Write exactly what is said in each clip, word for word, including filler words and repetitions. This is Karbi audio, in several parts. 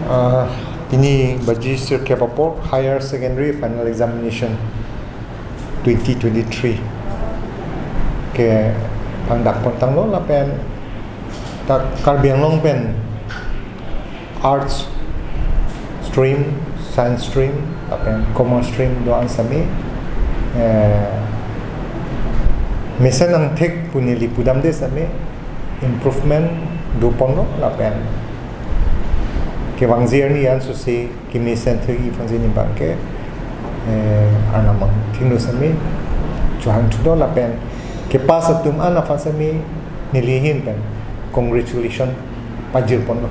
Ah, pini baji sirkep apor Higher Secondary Final Examination twenty twenty-three ke pangdak pon tanglo lapen ta Karbi Anglong pen Arts stream, Science stream, lapen Commerce stream do-an sitame, eh, mesen angthek pu neli pudamde sitame improvement do ponlo lapen kevangji arni an sose kemesen thek-i aphansi neli abangke, eh, arnam angthinglo sitame chohang thulo lapen kepass atum an aphan sitame neli ahin pen congratulation pajir ponlo.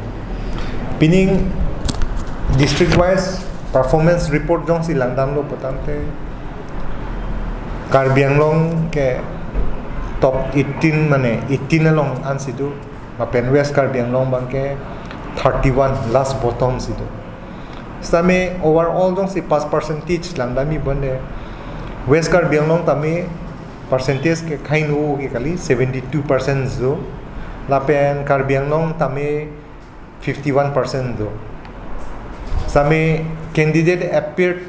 Pining district wise performance report jongsi langdamlo putangte Karbi Anglong ke top eighteen, mane eighteen along ansi do, lapen West Karbi Anglong abangke thirty-one, last bottom si do. Sitame overall jongsi pass percentage langdamji bonde West Karbi Anglong tame percentage ke kaino ke kali, seventy-two percent do, lapen Karbi Anglong tame fifty-one percent do. Sitame candidate appeared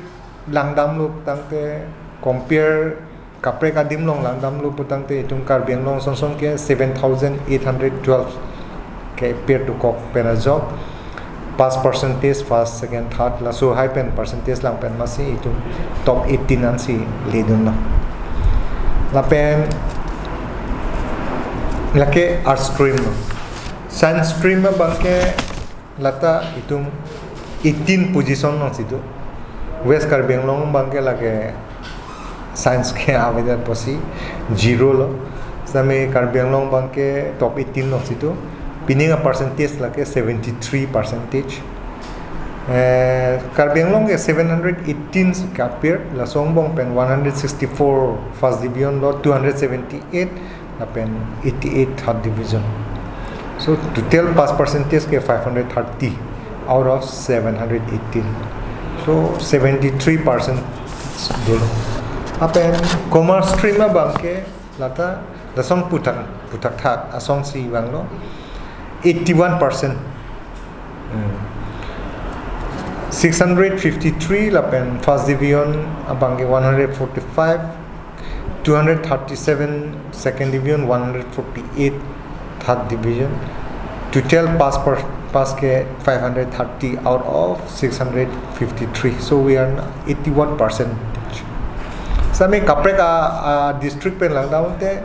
langdamlo putangte compare kaprek adim along langdamlo putangte itum Karbi Anglong asonson ke seven thousand eight hundred twelve ke appear dokok pen ajok pass percentage first, second, third laso hai pen percentage lang pen masi itum top eighteen ansi ledunlo. Lapen lake Arts stream lo. Science stream abangke lata itum eighteen position alongsi do. West Karbi Anglong abangke lake science ke avedet pusi zero lo. Sitame Karbi Anglong abangke top eighteen alongsi do. Pining a percentage lake seventy-three percentage. Eh, Karbi Anglong ke seven hundred eighteen ke appear, laso angbong pen one hundred sixty-four first division lo, two hundred seventy-eight lapen eighty-eight third division. So total pass percentage ke five hundred thirty out of seven hundred eighteen. So seventy-three percent dolo. Lapen Commerce stream abangke lata lason puthak puthakthak asonsi vanglo, eighty-one percent. Hmm. Six hundred fifty-three lapen first division abangke one hundred forty-five, two hundred thirty-seven second division, one hundred forty-eight third division. Total pass per, pass ke five hundred thirty out of six hundred fifty-three. So we are eighty-one percentage. Sitame kaprek a, a district pen langdamte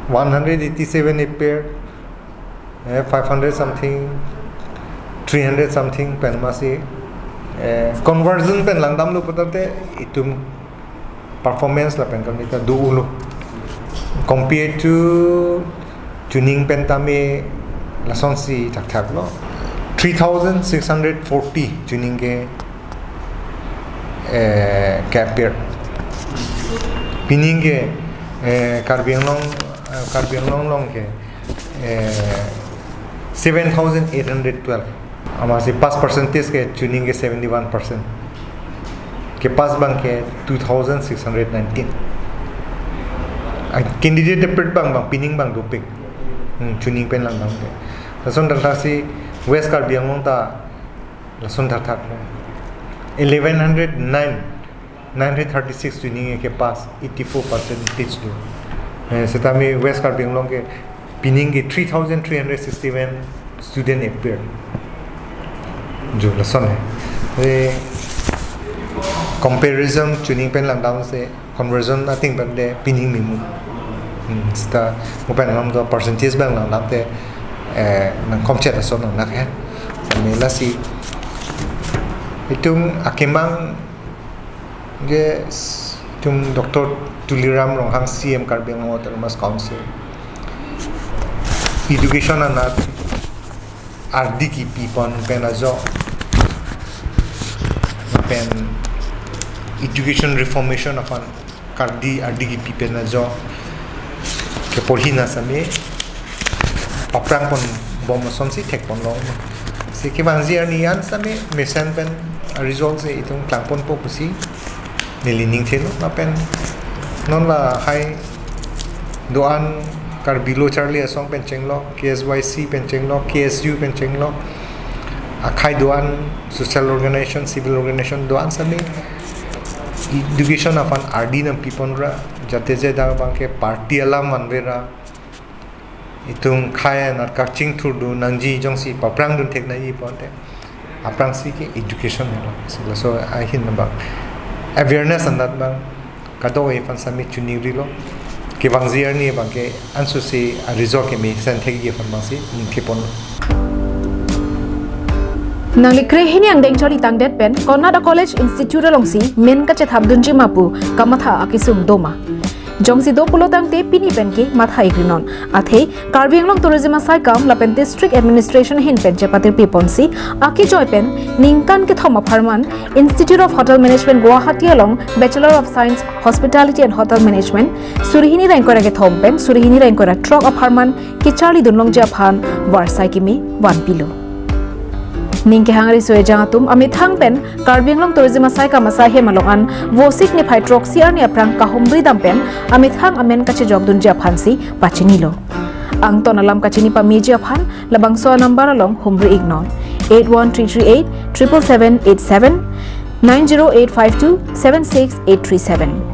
one hundred eighty-seven appear, eh, five hundred something, three hundred something pen masi, eh, conversion pen langdamlo putangte itum performance lapen kami ta do-olo. Compared to chuning pen tame lasonsi thakthak lo. Three thousand six hundred forty chuning ke, eh, ke appear. Pining ke, eh, Karbi Anglong, eh, Karbi Anglong along ke, eh, seven thousand eight hundred twelve. Amatsi pass percentage ke chuning ke seventy-one percent. Kepass abangke two thousand six hundred nineteen. A candidate appeared abang, abang pining abang dopik. Hmm, chuning pen langdamte. Lason thakthak si West Karbi Anglong ta lason thakthak lo. Eleven hundred nine, nine hundred thirty-six chuning kepass, eighty-four percentage do. Eh, sitame West Karbi Anglong ke pining ke three thousand three hundred sixty-one student appear. Jo lason he. Eh, comparison chuning pen langdamsi conversion ating pen de pining mimu. Hmm, seta mo pen alam do percentage abang langdamte, eh, nangkomchet ason nangnak he. Sitame lasi itum akemang ke s-, itum Doctor Tuliram Ronghang, C M Karbi Anglong Autonomous Council, education anat ardi kipi pon pen ajok, pen education reformation aphan kardi ardi kipi pen ajok keporhi na sitame paphrang ponbom asonsi thek ponlo. Si kevangji arni an sitame mesen pen result si itum klang ponpo pusi neli ningthelo lapen non lahai do-an Karbi Lo Charli Asong pen chenglok, K S Y C pen chenglok, K S U pen chenglok, Akhei do-an, social organization, civil organization do-an sami education aphan ardi nangpipon ra, jate je dak abangke party alam vanve ra, itum khei anat kachingthur dun nangji, jongsi paprang dun thek nangji ponte, aphrangsi ke education helo. So, so ahin abang awareness anat abang kadokave aphan sami chunirilo. Kevangji arni abangke ansusi a result kemesen thekji aphan abangsi ningkepon. Nangli krehini angdeng charli tangdet pen konat a college institute alongsi men kachethap dunji ma pu kamatha akesung doma? Jongsi do pulo tangte pini pen ke matha ikrinon. Athe Karbi Anglong Tourism Asaikam lapen District Administration ahin pen chepatirpi ponsi akejoi pen ningkan kethom apharman Institute of Hotel Management Guwahati along Bachelor of Science Hospitality and Hotel Management suri hini ra ingkoi ra kethom pen suri hini ra ingkoi ra throk apharman kecharli dunlongji aphan varsai kimi vanpilo. Ning kehang riso ejang atum amethang pen Karbi Anglong Tourism Asaikam asai hem along an Vosik niphai throksi arni aphrang kahumri dam pen amethang amen kachejok dunji aphansi pachinilo. Angton alam kachini pameji aphan labangso a number along humri iknon: eight one three three eight triple seven eight seven, nine zero eight five two seven six eight three seven.